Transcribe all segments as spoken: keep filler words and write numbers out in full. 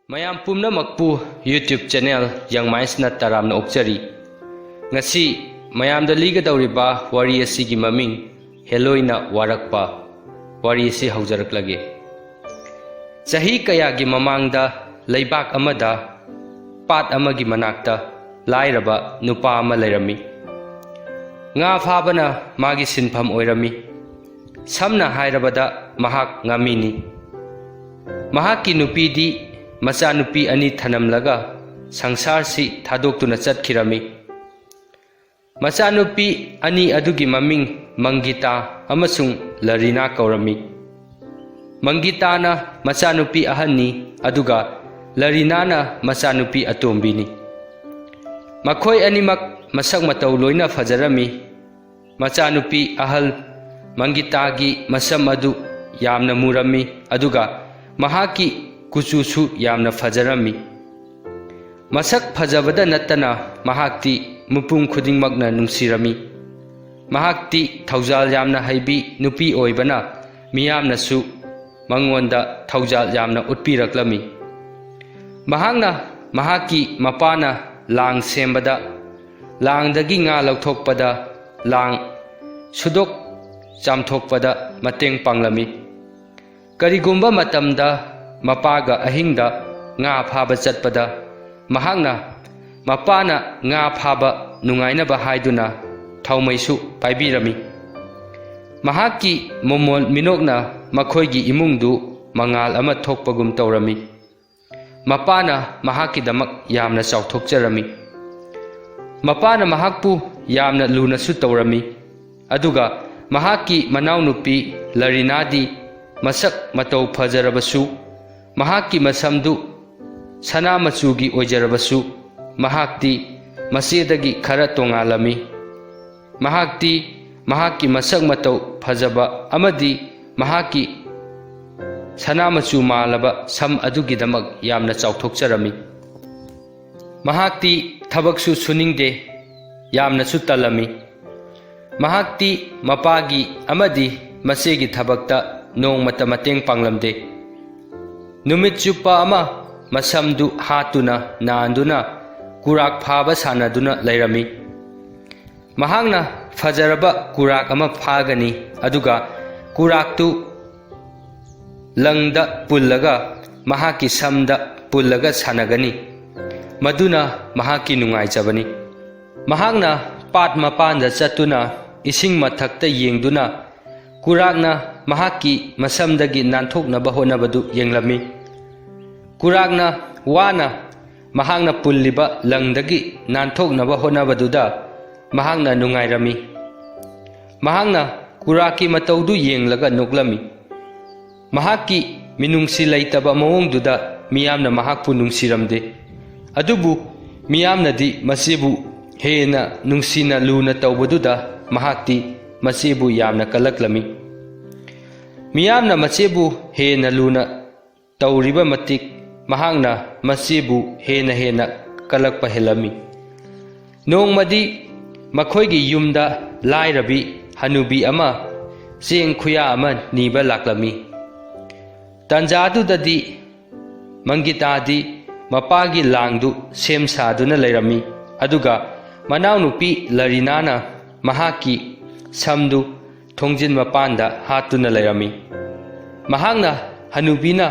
ꯃꯌꯥꯝ ꯄꯨꯝꯅꯃꯛꯄꯨ YouTube channel ꯌꯪ ꯃꯥꯏꯟꯁꯅ ꯇꯔꯥꯝꯅ ꯑꯣꯛꯆꯔꯤ꯫ ꯉꯁꯤ ꯃꯌꯥꯝꯗ ꯂꯤꯒꯗꯧꯔꯤꯕ ꯋꯥꯔꯤ ꯑꯁꯤꯒꯤ ꯃꯃꯤꯡ ꯍꯦꯂꯣꯏꯅ ꯋꯥꯔꯛꯄ꯫ ꯋꯥꯔꯤ ꯑꯁꯤ ꯍꯧꯖꯔꯛꯂꯒꯦ꯫ ꯆꯍꯤ ꯀꯌꯥꯒꯤ ꯃꯃꯥꯡꯗ ꯂꯩꯕꯥꯛ ꯑꯃꯗ ꯄꯥꯠ ꯑꯃꯒꯤ ꯃꯅꯥꯛꯇ ꯂꯥꯏꯔꯕ ꯅꯨꯄꯥ ꯑꯃ ꯂꯩꯔꯝꯃꯤ꯫ ꯉꯥ ꯐꯥꯕꯅ ꯃꯥꯒꯤ ꯁꯤꯟꯐꯝ ꯑꯣꯏꯔꯝꯃꯤ꯫ ꯁꯝꯅ ꯍꯥꯏꯔꯕꯗ ꯃꯍꯥꯛ ꯉꯥꯃꯤꯅꯤ꯫ ꯃꯍꯥꯛꯀꯤ ꯅꯨꯄꯤꯗꯤ ꯃꯆꯥꯅꯨꯄꯤ ꯑꯅꯤ ꯊꯅꯝꯂꯒ ꯁꯪꯁꯥꯔꯁꯤ ꯊꯥꯗꯣꯛꯇꯨꯅ ꯆꯠꯈꯤꯔꯝꯃꯤ꯫ ꯃꯆꯥꯅꯨꯄꯤ ꯑꯅꯤ ꯑꯗꯨꯒꯤ ꯃꯃꯤꯡ ꯃꯪꯒꯤꯇꯥ ꯑꯃꯁꯨꯡ ꯂꯔꯤꯅꯥ ꯀꯧꯔꯝꯃꯤ꯫ ꯃꯪꯒꯤꯇꯥꯅ ꯃꯆꯥꯅꯨꯄꯤ ꯑꯍꯟꯅꯤ, ꯑꯗꯨꯒ ꯂꯔꯤꯅꯥꯅ ꯃꯆꯥꯅꯨꯄꯤ ꯑꯇꯣꯝꯕꯤꯅꯤ꯫ ꯃꯈꯣꯏ ꯑꯅꯤꯃꯛ ꯃꯁꯛ ꯃꯇꯧ ꯂꯣꯏꯅ ꯐꯖꯔꯝꯃꯤ꯫ ꯃꯆꯥꯅꯨꯄꯤ ꯑꯍꯜ ꯃꯪꯒꯤꯇꯥꯒꯤ ꯃꯁꯝ ꯑꯗꯨ ꯌꯥꯝꯅ ꯃꯨꯔꯝꯃꯤ, ꯑꯗꯨꯒ ꯃꯍꯥꯛꯀꯤ ꯀꯨꯆꯨꯁꯨ ꯌꯥꯝꯅ ꯐꯖꯔꯝꯃꯤ꯫ ꯃꯁꯛ ꯐꯖꯕꯗ ꯅꯠꯇꯅ ꯃꯍꯥꯛꯇꯤ ꯃꯤꯄꯨꯝ ꯈꯨꯗꯤꯡꯃꯛꯅ ꯅꯨꯡꯁꯤꯔꯝꯃꯤ꯫ ꯃꯍꯥꯛꯇꯤ ꯊꯧꯖꯥꯜ ꯌꯥꯝꯅ ꯍꯩꯕꯤ ꯅꯨꯄꯤ ꯑꯣꯏꯕꯅ ꯃꯤꯌꯥꯝꯅꯁꯨ ꯃꯉꯣꯟꯗ ꯊꯧꯖꯥꯜ ꯌꯥꯝꯅ ꯎꯠꯄꯤꯔꯛꯂꯝꯃꯤ꯫ ꯃꯍꯥꯛꯅ ꯃꯍꯥꯛꯀꯤ ꯃꯄꯥꯅ ꯂꯥꯡ ꯁꯦꯝꯕꯗ, ꯂꯥꯡꯗꯒꯤ ꯉꯥ ꯂꯧꯊꯣꯛꯄꯗ, ꯂꯥꯡ ꯁꯨꯗꯣꯛ ꯆꯥꯝꯊꯣꯛꯄꯗ ꯃꯇꯦꯡ ꯄꯥꯡꯂꯝꯃꯤ꯫ ꯀꯔꯤꯒꯨꯝꯕ ꯃꯇꯝꯗ ꯃꯄꯥꯒ ꯑꯍꯤꯡꯗ ꯉꯥ ꯐꯥꯕ ꯆꯠꯄꯗ, ꯃꯍꯥꯛꯅ ꯃꯄꯥꯅ ꯉꯥ ꯐꯥꯕ ꯅꯨꯡꯉꯥꯏꯅꯕ ꯍꯥꯏꯗꯨꯅ ꯊꯥꯎꯃꯩꯁꯨ ꯄꯥꯏꯕꯤꯔꯝꯃꯤ꯫ ꯃꯍꯥꯛꯀꯤ ꯃꯣꯃꯣꯟ ꯃꯤꯅꯣꯛꯅ ꯃꯈꯣꯏꯒꯤ ꯏꯃꯨꯡꯗꯨ ꯃꯉꯥꯜ ꯑꯃ ꯊꯣꯛꯄꯒꯨꯝ ꯇꯧꯔꯝꯃꯤ꯫ ꯃꯄꯥꯅ ꯃꯍꯥꯛꯀꯤꯗꯃꯛ ꯌꯥꯝꯅ ꯆꯥꯎꯊꯣꯛꯆꯔꯝꯃꯤ꯫ ꯃꯄꯥꯅ ꯃꯍꯥꯛꯄꯨ ꯌꯥꯝꯅ ꯂꯨꯅꯁꯨ ꯇꯧꯔꯝꯃꯤ꯫ ꯑꯗꯨꯒ ꯃꯍꯥꯛꯀꯤ ꯃꯅꯥꯎꯅꯨꯄꯤ ꯂꯔꯤꯅꯥꯗꯤ ꯃꯁꯛ ꯃꯇꯧ ꯐꯖꯔꯕꯁꯨ, ꯃꯍꯥꯛꯀꯤ ꯃꯁꯝꯗꯨ ꯁꯅꯥ ꯃꯆꯨꯒꯤ ꯑꯣꯏꯖꯔꯕꯁꯨ, ꯃꯍꯥꯛꯇꯤ ꯃꯆꯦꯗꯒꯤ ꯈꯔ ꯇꯣꯉꯥꯜꯂꯝꯃꯤ꯫ ꯃꯍꯥꯛꯇꯤ ꯃꯍꯥꯛꯀꯤ ꯃꯁꯛ ꯃꯇꯧ ꯐꯖꯕ ꯑꯃꯗꯤ ꯃꯍꯥꯛꯀꯤ ꯁꯅꯥ ꯃꯆꯨ ꯃꯥꯜꯂꯕ ꯁꯝ ꯑꯗꯨꯒꯤꯗꯃꯛ ꯌꯥꯝꯅ ꯆꯥꯎꯊꯣꯛꯆꯔꯝꯃꯤ꯫ ꯃꯍꯥꯛꯇꯤ ꯊꯕꯛꯁꯨ ꯁꯨꯅꯤꯡꯗꯦ, ꯌꯥꯝꯅꯁꯨ ꯇꯜꯂꯝꯃꯤ꯫ ꯃꯍꯥꯛꯇꯤ ꯃꯄꯥꯒꯤ ꯑꯃꯗꯤ ꯃꯆꯦꯒꯤ ꯊꯕꯛꯇ ꯅꯣꯡꯃꯇ ꯃꯇꯦꯡ ꯄꯥꯡꯂꯝꯗꯦ꯫ ꯅꯨꯃꯤꯠ ꯆꯨꯞꯄ ꯑꯃ ꯃꯁꯝꯗꯨ ꯍꯥꯠꯇꯨꯅ ꯅꯥꯟꯗꯨꯅ ꯀꯨꯔꯥꯛ ꯐꯥꯕ ꯁꯥꯟꯅꯗꯨꯅ ꯂꯩꯔꯝꯃꯤ꯫ ꯃꯍꯥꯛꯅ ꯐꯖꯔꯕ ꯀꯨꯔꯥꯛ ꯑꯃ ꯐꯥꯒꯅꯤ, ꯑꯗꯨꯒ ꯀꯨꯔꯥꯛꯇꯨ ꯂꯪꯗ ꯄꯨꯜꯂꯒ ꯃꯍꯥꯛꯀꯤ ꯁꯝꯗ ꯄꯨꯜꯂꯒ ꯁꯥꯟꯅꯒꯅꯤ꯫ ꯃꯗꯨꯅ ꯃꯍꯥꯛꯀꯤ ꯅꯨꯡꯉꯥꯏꯖꯕꯅꯤ꯫ ꯃꯍꯥꯛꯅ ꯄꯥꯠ ꯃꯄꯥꯟꯗ ꯆꯠꯇꯨꯅ ꯏꯁꯤꯡ ꯃꯊꯛꯇ ꯌꯦꯡꯗꯨꯅ ꯀꯨꯔꯥꯛꯅ ꯃꯍꯥꯛꯀꯤ ꯃꯁꯝꯗꯒꯤ ꯅꯥꯟꯊꯣꯛꯅꯕ ꯍꯣꯠꯅꯕꯗꯨ ꯌꯦꯡꯂꯝꯃꯤ꯫ ꯀꯨꯔꯥꯛꯅ ꯋꯥꯅ ꯃꯍꯥꯛꯅ ꯄꯨꯜꯂꯤꯕ ꯂꯪꯗꯒꯤ ꯅꯥꯟꯊꯣꯛꯅꯕ ꯍꯣꯠꯅꯕꯗꯨꯗ ꯃꯍꯥꯛꯅ ꯅꯨꯡꯉꯥꯏꯔꯝꯃꯤ꯫ ꯃꯍꯥꯛꯅ ꯀꯨꯔꯥꯛꯀꯤ ꯃꯇꯧꯗꯨ ꯌꯦꯡꯂꯒ ꯅꯣꯛꯂꯝꯃꯤ꯫ ꯃꯍꯥꯛꯀꯤ ꯃꯤꯅꯨꯡꯁꯤ ꯂꯩꯇꯕ ꯃꯑꯣꯡꯗꯨꯗ ꯃꯤꯌꯥꯝꯅ ꯃꯍꯥꯛꯄꯨ ꯅꯨꯡꯁꯤꯔꯝꯗꯦ꯫ ꯑꯗꯨꯕꯨ ꯃꯤꯌꯥꯝꯅꯗꯤ ꯃꯁꯤꯕꯨ ꯍꯦꯟꯅ ꯅꯨꯡꯁꯤꯅ ꯂꯨꯅ ꯇꯧꯕꯗꯨꯗ ꯃꯍꯥꯛꯇꯤ ꯃꯁꯤꯕꯨ ꯌꯥꯝꯅ ꯀꯜꯂꯛꯂꯝꯃꯤ꯫ ꯃꯤꯌꯥꯝꯅ ꯃꯁꯤꯕꯨ ꯍꯦꯟꯅ ꯂꯨꯅ ꯇꯧꯔꯤꯕ ꯃꯇꯤꯛ ꯃꯍꯥꯛꯅ ꯃꯁꯤꯕꯨ ꯍꯦꯟꯅ ꯍꯦꯟꯅ ꯀꯜꯂꯛꯄ ꯍꯦꯜꯂꯝꯃꯤ꯫ ꯅꯣꯡꯃꯗꯤ ꯃꯈꯣꯏꯒꯤ ꯌꯨꯝꯗ ꯂꯥꯏꯔꯕꯤ ꯍꯅꯨꯕꯤ ꯑꯃ ꯆꯦꯡ ꯈꯨꯌꯥ ꯑꯃ ꯅꯤꯕ ꯂꯥꯛꯂꯝꯃꯤ꯫ ꯇꯥꯟꯖꯥꯗꯨꯗꯗꯤ ꯃꯪꯒꯤꯇꯥꯗꯤ ꯃꯄꯥꯒꯤ ꯂꯥꯡꯗꯨ ꯁꯦꯝ ꯁꯥꯗꯨꯅ ꯂꯩꯔꯝꯃꯤ, ꯑꯗꯨꯒ ꯃꯅꯥꯎꯅꯨꯄꯤ ꯂꯔꯤꯅꯥꯅ ꯃꯍꯥꯛꯀꯤ ꯁꯝꯗꯨ ꯊꯣꯡꯖꯤꯟ ꯃꯄꯥꯟꯗ ꯍꯥꯠꯇꯨꯅ ꯂꯩꯔꯝꯃꯤ꯫ ꯃꯍꯥꯛꯅ ꯍꯅꯨꯕꯤꯅ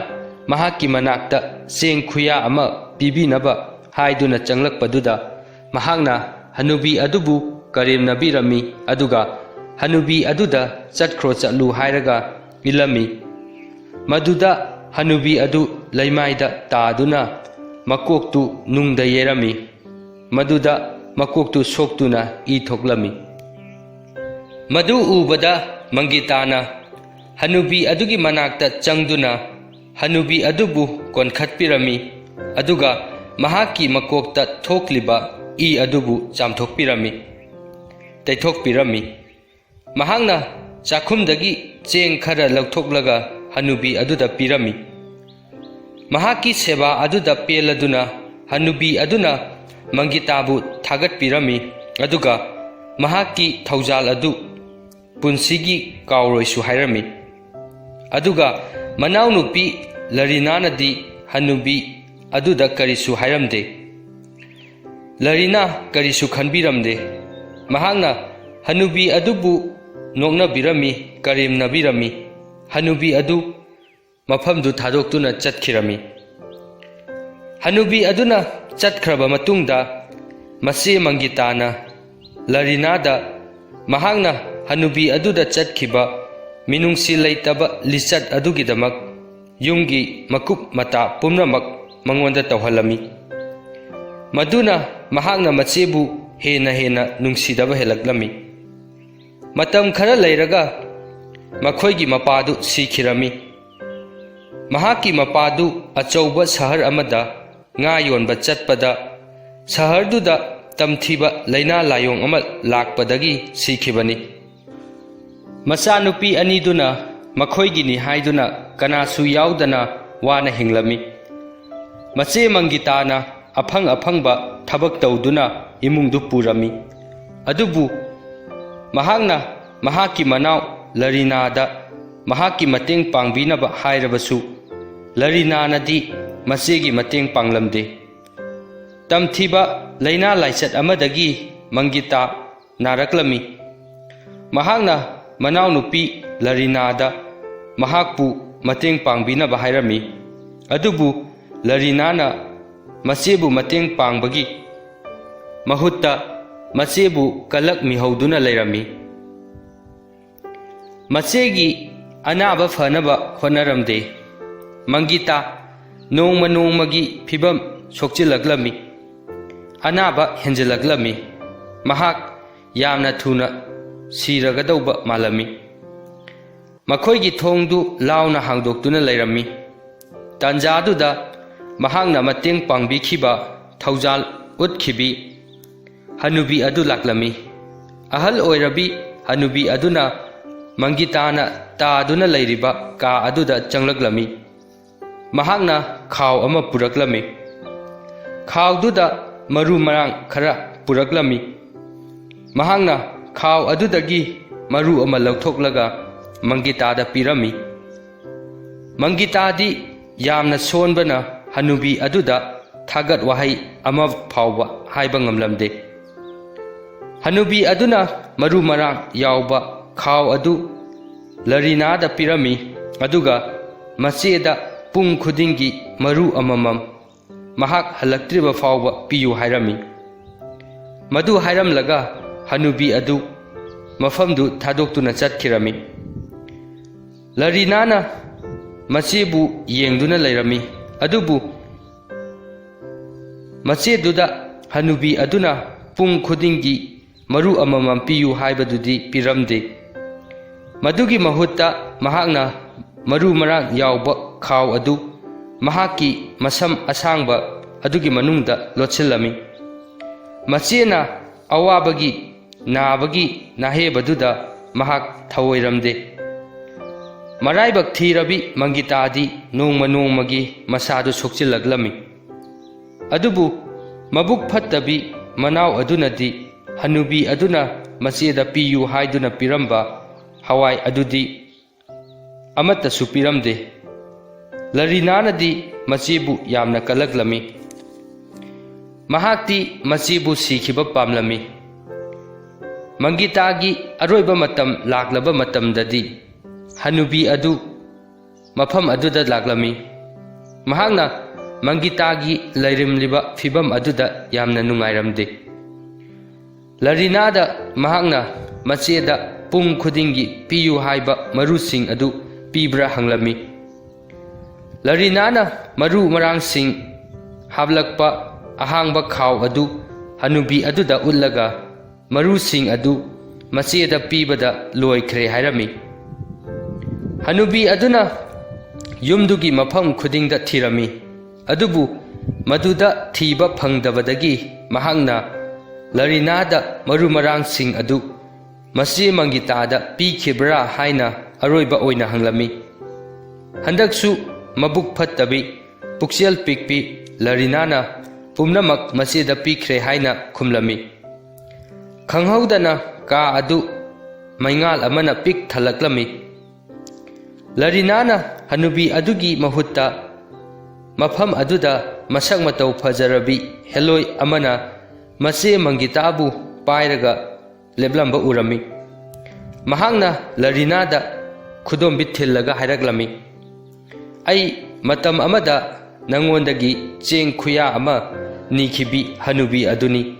ꯃꯍꯥꯛꯀꯤ ꯃꯅꯥꯛꯇ ꯆꯦꯡ ꯈꯨꯌꯥ ꯑꯃ ꯄꯤꯕꯤꯅꯕ ꯍꯥꯏꯗꯨꯅ ꯆꯪꯂꯛꯄꯗꯨꯗ, ꯃꯍꯥꯛꯅ ꯍꯅꯨꯕꯤ ꯑꯗꯨꯕꯨ ꯀꯔꯦꯝꯅꯕꯤꯔꯝꯃꯤ, ꯑꯗꯨꯒ ꯍꯅꯨꯕꯤ ꯑꯗꯨꯗ "ꯆꯠꯈ꯭ꯔꯣ, ꯆꯠꯂꯨ" ꯍꯥꯏꯔꯒ ꯏꯜꯂꯝꯃꯤ꯫ ꯃꯗꯨꯗ ꯍꯅꯨꯕꯤ ꯑꯗꯨ ꯂꯩꯃꯥꯏꯗ ꯇꯥꯗꯨꯅ ꯃꯀꯣꯛꯇꯨ ꯅꯨꯡꯗ ꯌꯩꯔꯝꯃꯤ꯫ ꯃꯗꯨꯗ ꯃꯀꯣꯛꯇꯨ ꯁꯣꯛꯇꯨꯅ ꯏ ꯊꯣꯛꯂꯝꯃꯤ꯫ ꯃꯗꯨ ꯎꯕꯗ ꯃꯪꯒꯤꯇꯥꯅ ꯍꯅꯨꯕꯤ ꯑꯗꯨꯒꯤ ꯃꯅꯥꯛꯇ ꯆꯪꯗꯨꯅ ꯍꯅꯨꯕꯤ ꯑꯗꯨꯕꯨ ꯀꯣꯟꯈꯠꯄꯤꯔꯝꯃꯤ, ꯑꯗꯨꯒ ꯃꯍꯥꯛꯀꯤ ꯃꯀꯣꯛꯇ ꯊꯣꯛꯂꯤꯕ ꯏ ꯑꯗꯨꯕꯨ ꯆꯥꯝꯊꯣꯛꯄꯤꯔꯝꯃꯤ, ꯇꯩꯊꯣꯛꯄꯤꯔꯝꯃꯤ꯫ ꯃꯍꯥꯛꯅ ꯆꯥꯛꯈꯨꯝꯗꯒꯤ ꯆꯦꯡ ꯈꯔ ꯂꯧꯊꯣꯛꯂꯒ ꯍꯅꯨꯕꯤ ꯑꯗꯨꯗ ꯄꯤꯔꯝꯃꯤ꯫ ꯃꯍꯥꯛꯀꯤ ꯁꯦꯕꯥ ꯑꯗꯨꯗ ꯄꯦꯜꯂꯗꯨꯅ ꯍꯅꯨꯕꯤ ꯑꯗꯨꯅ ꯃꯪꯒꯤꯇꯥꯕꯨ ꯊꯥꯒꯠꯄꯤꯔꯝꯃꯤ, ꯑꯗꯨꯒ ꯃꯍꯥꯛꯀꯤ ꯊꯧꯖꯥꯜ ꯑꯗꯨ ꯄꯨꯟꯁꯤꯒꯤ ꯀꯥꯎꯔꯣꯏꯁꯨ ꯍꯥꯏꯔꯝꯃꯤ꯫ ꯑꯗꯨꯒ ꯃꯅꯥꯎꯅꯨꯄꯤ ꯂꯔꯤꯅꯥꯅꯗꯤ ꯍꯅꯨꯕꯤ ꯑꯗꯨꯗ ꯀꯔꯤꯁꯨ ꯍꯥꯏꯔꯝꯗꯦ꯫ ꯂꯔꯤꯅꯥ ꯀꯔꯤꯁꯨ ꯈꯟꯕꯤꯔꯝꯗꯦ꯫ ꯃꯍꯥꯛꯅ ꯍꯅꯨꯕꯤ ꯑꯗꯨꯕꯨ ꯅꯣꯛꯅꯕꯤꯔꯝꯃꯤ, ꯀꯔꯦꯝꯅꯕꯤꯔꯝꯃꯤ꯫ ꯍꯅꯨꯕꯤ ꯑꯗꯨ ꯃꯐꯝꯗꯨ ꯊꯥꯗꯣꯛꯇꯨꯅ ꯆꯠꯈꯤꯔꯝꯃꯤ꯫ ꯍꯅꯨꯕꯤ ꯑꯗꯨꯅ ꯆꯠꯈ꯭ꯔꯕ ꯃꯇꯨꯡꯗ, ꯃꯆꯦ ꯃꯪꯒꯤꯇꯥꯅ ꯂꯔꯤꯅꯥꯗ ꯃꯍꯥꯛꯅ ꯍꯅꯨꯕꯤ ꯑꯗꯨꯗ ꯆꯠꯈꯤꯕ ꯃꯤꯅꯨꯡꯁꯤ ꯂꯩꯇꯕ ꯂꯤꯆꯠ ꯑꯗꯨꯒꯤꯗꯃꯛ ꯌꯨꯝꯒꯤ ꯃꯀꯨꯞ ꯃꯇꯥ ꯄꯨꯝꯅꯃꯛ ꯃꯉꯣꯟꯗ ꯇꯧꯍꯜꯂꯝꯃꯤ꯫ ꯃꯗꯨꯅ ꯃꯍꯥꯛꯅ ꯃꯆꯦꯕꯨ ꯍꯦꯟꯅ ꯍꯦꯟꯅ ꯅꯨꯡꯁꯤꯗꯕ ꯍꯦꯜꯂꯛꯂꯝꯃꯤ꯫ ꯃꯇꯝ ꯈꯔ ꯂꯩꯔꯒ ꯃꯈꯣꯏꯒꯤ ꯃꯄꯥꯗꯨ ꯁꯤꯈꯤꯔꯝꯃꯤ꯫ ꯃꯍꯥꯛꯀꯤ ꯃꯄꯥꯗꯨ ꯑꯆꯧꯕ ꯁꯍꯔ ꯑꯃꯗ ꯉꯥ ꯌꯣꯟꯕ ꯆꯠꯄꯗ, ꯁꯍꯔꯗꯨꯗ ꯇꯝꯊꯤꯕ ꯂꯥꯏꯅꯥ ꯂꯥꯏꯑꯣꯡ ꯑꯃ ꯂꯥꯛꯄꯗꯒꯤ ꯁꯤꯈꯤꯕꯅꯤ꯫ ꯃꯆꯥꯅꯨꯄꯤ ꯑꯅꯤꯗꯨꯅ ꯃꯈꯣꯏꯒꯤꯅꯤ ꯍꯥꯏꯗꯨꯅ ꯀꯅꯥꯁꯨ ꯌꯥꯎꯗꯅ ꯋꯥꯅ ꯍꯤꯡꯂꯝꯃꯤ꯫ ꯃꯆꯦ ꯃꯪꯒꯤꯇꯥꯅ ꯑꯐꯪ ꯑꯐꯪꯕ ꯊꯕꯛ ꯇꯧꯗꯨꯅ ꯏꯃꯨꯡꯗꯨ ꯄꯨꯔꯝꯃꯤ꯫ ꯑꯗꯨꯕꯨ ꯃꯍꯥꯛꯅ ꯃꯍꯥꯛꯀꯤ ꯃꯅꯥꯎ ꯂꯔꯤꯅꯥꯗ ꯃꯍꯥꯛꯀꯤ ꯃꯇꯦꯡ ꯄꯥꯡꯕꯤꯅꯕ ꯍꯥꯏꯔꯕꯁꯨ, ꯂꯔꯤꯅꯥꯅꯗꯤ ꯃꯆꯦꯒꯤ ꯃꯇꯦꯡ ꯄꯥꯡꯂꯝꯗꯦ꯫ ꯇꯝꯊꯤꯕ ꯂꯥꯏꯅꯥ ꯂꯥꯏꯆꯠ ꯑꯃꯗꯒꯤ ꯃꯪꯒꯤꯇꯥ ꯅꯥꯔꯛꯂꯝꯃꯤ꯫ ꯃꯍꯥꯛꯅ ꯃꯅꯥꯎꯅꯨꯄꯤ ꯂꯔꯤꯅꯥꯗ ꯃꯍꯥꯛꯄꯨ ꯃꯇꯦꯡ ꯄꯥꯡꯕꯤꯅꯕ ꯍꯥꯏꯔꯝꯃꯤ꯫ ꯑꯗꯨꯕꯨ ꯂꯔꯤꯅꯥꯅ ꯃꯆꯦꯕꯨ ꯃꯇꯦꯡ ꯄꯥꯡꯕꯒꯤ ꯃꯍꯨꯠꯇ ꯃꯆꯦꯕꯨ ꯀꯜꯂꯛꯃꯤꯍꯧꯗꯨꯅ ꯂꯩꯔꯝꯃꯤ꯫ ꯃꯆꯦꯒꯤ ꯑꯅꯥꯕ ꯐꯅꯕ ꯍꯣꯠꯅꯔꯝꯗꯦ꯫ ꯃꯪꯒꯤꯇꯥ ꯅꯣꯡꯃ ꯅꯣꯡꯃꯒꯤ ꯐꯤꯕꯝ ꯁꯣꯛꯆꯤꯜꯂꯛꯂꯝꯃꯤ꯫ ꯑꯅꯥꯕ ꯍꯦꯟꯖꯤꯜꯂꯛꯂꯝꯃꯤ꯫ ꯃꯍꯥꯛ ꯌꯥꯝꯅ ꯊꯨꯅ ꯁꯤꯔꯒꯗꯧꯕ ꯃꯥꯜꯂꯝꯃꯤ꯫ ꯃꯈꯣꯏꯒꯤ ꯊꯣꯡꯗꯨ ꯂꯥꯎꯅ ꯍꯥꯡꯗꯣꯛꯇꯨꯅ ꯂꯩꯔꯝꯃꯤ꯫ ꯇꯥꯟꯖꯥꯗꯨꯗ ꯃꯍꯥꯛꯅ ꯃꯇꯦꯡ ꯄꯥꯡꯕꯤꯈꯤꯕ ꯊꯧꯖꯥꯜ ꯎꯠꯈꯤꯕꯤ ꯍꯅꯨꯕꯤ ꯑꯗꯨ ꯂꯥꯛꯂꯝꯃꯤ꯫ ꯑꯍꯜ ꯑꯣꯏꯔꯕꯤ ꯍꯅꯨꯕꯤ ꯑꯗꯨꯅ ꯃꯪꯒꯤꯇꯥꯅ ꯇꯥꯗꯨꯅ ꯂꯩꯔꯤꯕ ꯀꯥ ꯑꯗꯨꯗ ꯆꯪꯂꯛꯂꯝꯃꯤ꯫ ꯃꯍꯥꯛꯅ ꯈꯥꯎ ꯑꯃ ꯄꯨꯔꯛꯂꯝꯃꯤ꯫ ꯈꯥꯎꯗꯨꯗ ꯃꯔꯨ ꯃꯔꯥꯡ ꯈꯔ ꯄꯨꯔꯛꯂꯝꯃꯤ꯫ ꯃꯍꯥꯛꯅ ꯈꯥꯎ ꯑꯗꯨꯗꯒꯤ ꯃꯔꯨ ꯑꯃ ꯂꯧꯊꯣꯛꯂꯒ ꯃꯪꯒꯤꯇꯥꯗ ꯄꯤꯔꯝꯃꯤ꯫ ꯃꯪꯒꯤꯇꯥꯗꯤ ꯌꯥꯝꯅ ꯁꯣꯟꯕꯅ ꯍꯅꯨꯕꯤ ꯑꯗꯨꯗ ꯊꯥꯒꯠ ꯋꯥꯍꯩ ꯑꯃ ꯐꯥꯎꯕ ꯍꯥꯏꯕ ꯉꯝꯂꯝꯗꯦ꯫ ꯍꯅꯨꯕꯤ ꯑꯗꯨꯅ ꯃꯔꯨ ꯃꯔꯥꯡ ꯌꯥꯎꯕ ꯈꯥꯎ ꯑꯗꯨ ꯂꯔꯤꯅꯥꯗ ꯄꯤꯔꯝꯃꯤ, ꯑꯗꯨꯒ ꯃꯆꯦꯗ ꯄꯨꯡ ꯈꯨꯗꯤꯡꯒꯤ ꯃꯔꯨ ꯑꯃꯃꯝ ꯃꯍꯥꯛ ꯍꯜꯂꯛꯇ꯭ꯔꯤꯕ ꯐꯥꯎꯕ ꯄꯤꯌꯨ ꯍꯥꯏꯔꯝꯃꯤ꯫ ꯃꯗꯨ ꯍꯥꯏꯔꯝꯂꯒ ꯍꯅꯨꯕꯤ ꯑꯗꯨ ꯃꯐꯝꯗꯨ ꯊꯥꯗꯣꯛꯇꯨꯅ ꯆꯠꯈꯤꯔꯝꯃꯤ꯫ ꯂꯔꯤꯅꯥꯅ ꯃꯆꯦꯕꯨ ꯌꯦꯡꯗꯨꯅ ꯂꯩꯔꯝꯃꯤ, ꯑꯗꯨꯕꯨ ꯃꯆꯦꯗꯨꯗ ꯍꯅꯨꯕꯤ ꯑꯗꯨꯅ ꯄꯨꯡ ꯈꯨꯗꯤꯡꯒꯤ ꯃꯔꯨ ꯑꯃꯃꯝ ꯄꯤꯌꯨ ꯍꯥꯏꯕꯗꯨꯗꯤ ꯄꯤꯔꯝꯗꯦ꯫ ꯃꯗꯨꯒꯤ ꯃꯍꯨꯠꯇ ꯃꯍꯥꯛꯅ ꯃꯔꯨ ꯃꯔꯥꯡ ꯌꯥꯎꯕ ꯈꯥꯎ ꯑꯗꯨ ꯃꯍꯥꯛꯀꯤ ꯃꯁꯝ ꯑꯁꯥꯡꯕ ꯑꯗꯨꯒꯤ ꯃꯅꯨꯡꯗ ꯂꯣꯠꯁꯤꯜꯂꯝꯃꯤ꯫ ꯃꯆꯦꯅ ꯑꯋꯥꯕꯒꯤ, ꯅꯥꯕꯒꯤ ꯅꯥꯍꯦꯕꯗꯨꯗ ꯃꯍꯥꯛ ꯊꯑꯣꯏꯔꯝꯗꯦ꯫ ꯃꯔꯥꯏꯕꯛ ꯊꯤꯔꯕꯤ ꯃꯪꯒꯤꯇꯥꯗꯤ ꯅꯣꯡꯃ ꯅꯣꯡꯃꯒꯤ ꯃꯁꯥꯗꯨ ꯁꯣꯛꯆꯤꯜꯂꯛꯂꯝꯃꯤ꯫ ꯑꯗꯨꯕꯨ ꯃꯕꯨꯛ ꯐꯠꯇꯕꯤ ꯃꯅꯥꯎ ꯑꯗꯨꯅꯗꯤ ꯍꯅꯨꯕꯤ ꯑꯗꯨꯅ ꯃꯆꯦꯗ ꯄꯤꯌꯨ ꯍꯥꯏꯗꯨꯅ ꯄꯤꯔꯝꯕ ꯍꯋꯥꯏ ꯑꯗꯨꯗꯤ ꯑꯃꯠꯇꯁꯨ ꯄꯤꯔꯝꯗꯦ꯫ ꯂꯔꯤꯅꯥꯅꯗꯤ ꯃꯆꯦꯕꯨ ꯌꯥꯝꯅ ꯀꯜꯂꯛꯂꯝꯃꯤ꯫ ꯃꯍꯥꯛꯇꯤ ꯃꯆꯦꯕꯨ ꯁꯤꯈꯤꯕ ꯄꯥꯝꯂꯝꯃꯤ꯫ ꯃꯪꯒꯤꯇꯥꯒꯤ ꯑꯔꯣꯏꯕ ꯃꯇꯝ ꯂꯥꯛꯂꯕ ꯃꯇꯝꯗꯗꯤ ꯍꯅꯨꯕꯤ ꯑꯗꯨ ꯃꯐꯝ ꯑꯗꯨꯗ ꯂꯥꯛꯂꯝꯃꯤ꯫ ꯃꯍꯥꯛꯅ ꯃꯪꯒꯤꯇꯥꯒꯤ ꯂꯩꯔꯝꯂꯤꯕ ꯐꯤꯚꯝ ꯑꯗꯨꯗ ꯌꯥꯝꯅ ꯅꯨꯡꯉꯥꯏꯔꯝꯗꯦ꯫ ꯂꯔꯤꯅꯥꯗ ꯃꯍꯥꯛꯅ ꯃꯆꯦꯗ ꯄꯨꯡ ꯈꯨꯗꯤꯡꯒꯤ ꯄꯤꯌꯨ ꯍꯥꯏꯕ ꯃꯔꯨꯁꯤꯡ ꯑꯗꯨ ꯄꯤꯕ꯭ꯔꯥ ꯍꯪꯂꯝꯃꯤ꯫ ꯂꯔꯤꯅꯥꯅ ꯃꯔꯨ ꯃꯔꯥꯡꯁꯤꯡ ꯍꯥꯞꯂꯛꯄ ꯑꯍꯥꯡꯕ ꯈꯥꯎ ꯑꯗꯨ ꯍꯅꯨꯕꯤ ꯑꯗꯨꯗ ꯎꯠꯂꯒ ꯃꯔꯨꯁꯤꯡ ꯑꯗꯨ ꯃꯆꯦꯗ ꯄꯤꯕꯗ ꯂꯣꯏꯈ꯭ꯔꯦ ꯍꯥꯏꯔꯝꯃꯤ꯫ ꯍꯅꯨꯕꯤ ꯑꯗꯨꯅ ꯌꯨꯝꯗꯨꯒꯤ ꯃꯐꯝ ꯈꯨꯗꯤꯡꯗ ꯊꯤꯔꯝꯃꯤ, ꯑꯗꯨꯕꯨ ꯃꯗꯨꯗ ꯊꯤꯕ ꯐꯪꯗꯕꯗꯒꯤ ꯃꯍꯥꯛꯅ ꯂꯔꯤꯅꯥꯗ ꯃꯔꯨ ꯃꯔꯥꯡꯁꯤꯡ ꯑꯗꯨ ꯃꯆꯦ ꯃꯪꯒꯤꯇꯥꯗ ꯄꯤꯈꯤꯕ꯭ꯔꯥ ꯍꯥꯏꯅ ꯑꯔꯣꯏꯕ ꯑꯣꯏꯅ ꯍꯪꯂꯝꯃꯤ꯫ ꯍꯟꯗꯛꯁꯨ ꯃꯕꯨꯛ ꯐꯠꯇꯕꯤ, ꯄꯨꯛꯆꯦꯜ ꯄꯤꯛꯄꯤ ꯂꯔꯤꯅꯥꯅ ꯄꯨꯝꯅꯃꯛ ꯃꯆꯦꯗ ꯄꯤꯈ꯭ꯔꯦ ꯍꯥꯏꯅ ꯈꯨꯝꯂꯝꯃꯤ꯫ ꯈꯪꯍꯧꯗꯅ ꯀꯥ ꯑꯗꯨ ꯃꯩꯉꯥꯜ ꯑꯃꯅ ꯄꯤꯛ ꯊꯜꯂꯛꯂꯝꯃꯤ꯫ ꯂꯔꯤꯅꯥꯅ ꯍꯅꯨꯕꯤ ꯑꯗꯨꯒꯤ ꯃꯍꯨꯠꯇ ꯃꯐꯝ ꯑꯗꯨꯗ ꯃꯁꯛ ꯃꯇꯧ ꯐꯖꯔꯕꯤ ꯍꯦꯂꯣꯏ ꯑꯃꯅ ꯃꯆꯦ ꯃꯪꯒꯤꯇꯥꯕꯨ ꯄꯥꯏꯔꯒ ꯂꯦꯞꯂꯝꯕ ꯎꯔꯝꯃꯤ꯫ ꯃꯍꯥꯛꯅ ꯂꯔꯤꯅꯥꯗ ꯈꯨꯗꯣꯝꯕꯤꯠ ꯊꯤꯜꯂꯒ ꯍꯥꯏꯔꯛꯂꯝꯃꯤ, "ꯑꯩ ꯃꯇꯝ ꯑꯃꯗ ꯅꯉꯣꯟꯗꯒꯤ ꯆꯦꯡ ꯈꯨꯌꯥ ꯑꯃ ꯅꯤꯈꯤꯕꯤ ꯍꯅꯨꯕꯤ ꯑꯗꯨꯅꯤ꯫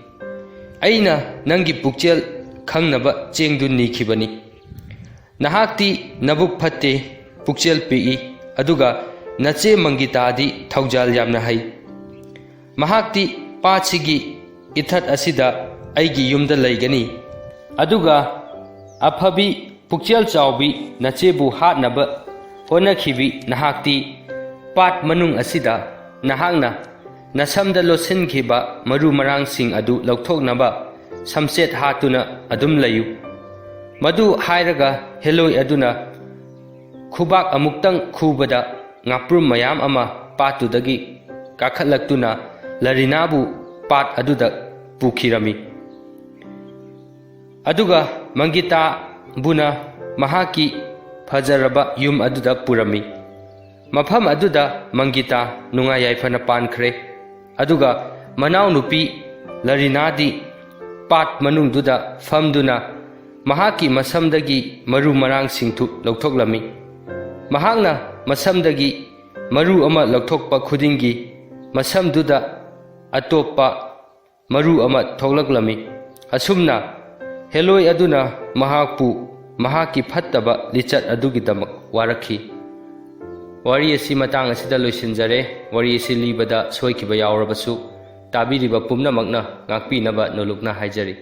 ꯑꯩꯅ ꯅꯪꯒꯤ ꯄꯨꯛꯆꯦꯜ ꯈꯪꯅꯕ ꯆꯦꯡꯗꯨ ꯅꯤꯈꯤꯕꯅꯤ꯫ ꯅꯍꯥꯛꯇꯤ ꯅꯕꯨꯛ ꯐꯠꯇꯦ, ꯄꯨꯛꯆꯦꯜ ꯄꯤꯛꯏ, ꯑꯗꯨꯒ ꯅꯆꯦ ꯃꯪꯒꯤꯇꯥꯗꯤ ꯊꯧꯖꯥꯜ ꯌꯥꯝꯅ ꯍꯩ꯫ ꯃꯍꯥꯛꯇꯤ ꯄꯥꯠꯁꯤꯒꯤ ꯏꯊꯠ ꯑꯁꯤꯗ ꯑꯩꯒꯤ ꯌꯨꯝꯗ ꯂꯩꯒꯅꯤ꯫ ꯑꯗꯨꯒ ꯑꯐꯕꯤ, ꯄꯨꯛꯆꯦꯜ ꯆꯥꯎꯕꯤ ꯅꯆꯦꯕꯨ ꯍꯥꯠꯅꯕ ꯍꯣꯠꯅꯈꯤꯕꯤ ꯅꯍꯥꯛꯇꯤ ꯄꯥꯠ ꯃꯅꯨꯡ ꯑꯁꯤꯗ ꯅꯍꯥꯛꯅ ꯅꯁꯝꯗ ꯂꯣꯠꯁꯤꯟꯈꯤꯕ ꯃꯔꯨ ꯃꯔꯥꯡꯁꯤꯡ ꯑꯗꯨ ꯂꯧꯊꯣꯛꯅꯕ ꯁꯝꯆꯦꯠ ꯍꯥꯠꯇꯨꯅ ꯑꯗꯨꯝ ꯂꯩꯌꯨ꯫" ꯃꯗꯨ ꯍꯥꯏꯔꯒ ꯍꯦꯂꯣꯏ ꯑꯗꯨꯅ ꯈꯨꯕꯥꯛ ꯑꯃꯨꯛꯇꯪ ꯈꯨꯕꯗ ꯉꯥꯄ꯭ꯔꯨꯝ ꯃꯌꯥꯝ ꯑꯃ ꯄꯥꯠꯇꯨꯗꯒꯤ ꯀꯥꯈꯠꯂꯛꯇꯨꯅ ꯂꯔꯤꯅꯥꯕꯨ ꯄꯥꯠ ꯑꯗꯨꯗ ꯄꯨꯈꯤꯔꯝꯃꯤ꯫ ꯑꯗꯨꯒ ꯃꯪꯒꯤꯇꯥꯕꯨꯅ ꯃꯍꯥꯛꯀꯤ ꯐꯖꯔꯕ ꯌꯨꯝ ꯑꯗꯨꯗ ꯄꯨꯔꯝꯃꯤ꯫ ꯃꯐꯝ ꯑꯗꯨꯗ ꯃꯪꯒꯤꯇꯥ ꯅꯨꯡꯉꯥꯏ ꯌꯥꯏꯐꯅ ꯄꯥꯟꯈ꯭ꯔꯦ꯫ ꯑꯗꯨꯒ ꯃꯅꯥꯎꯅꯨꯄꯤ ꯂꯔꯤꯅꯥꯗꯤ ꯄꯥꯠ ꯃꯅꯨꯡꯗꯨꯗ ꯐꯝꯗꯨꯅ ꯃꯍꯥꯛꯀꯤ ꯃꯁꯝꯗꯒꯤ ꯃꯔꯨ ꯃꯔꯥꯡꯁꯤꯡꯗꯨ ꯂꯧꯊꯣꯛꯂꯝꯃꯤ꯫ ꯃꯍꯥꯛꯅ ꯃꯁꯝꯗꯒꯤ ꯃꯔꯨ ꯑꯃ ꯂꯧꯊꯣꯛꯄ ꯈꯨꯗꯤꯡꯒꯤ ꯃꯁꯝꯗꯨꯗ ꯑꯇꯣꯞꯄ ꯃꯔꯨ ꯑꯃ ꯊꯣꯛꯂꯛꯂꯝꯃꯤ꯫ ꯑꯁꯨꯝꯅ ꯍꯦꯂꯣꯏ ꯑꯗꯨꯅ ꯃꯍꯥꯛꯄꯨ ꯃꯍꯥꯛꯀꯤ ꯐꯠꯇꯕ ꯂꯤꯆꯠ ꯑꯗꯨꯒꯤꯗꯃꯛ ꯋꯥꯔꯛꯈꯤ꯫ ꯋꯥꯔꯤ ꯑꯁꯤ ꯃꯇꯥꯡ ꯑꯁꯤꯗ ꯂꯣꯏꯁꯤꯟꯖꯔꯦ꯫ ꯋꯥꯔꯤ ꯑꯁꯤ ꯂꯤꯕꯗ ꯁꯣꯏꯈꯤꯕ ꯌꯥꯎꯔꯕꯁꯨ ꯇꯥꯕꯤꯔꯤꯕ ꯄꯨꯝꯅꯃꯛꯅ ꯉꯥꯛꯄꯤꯅꯕ ꯅꯣꯂꯨꯛꯅ ꯍꯥꯏꯖꯔꯤ꯫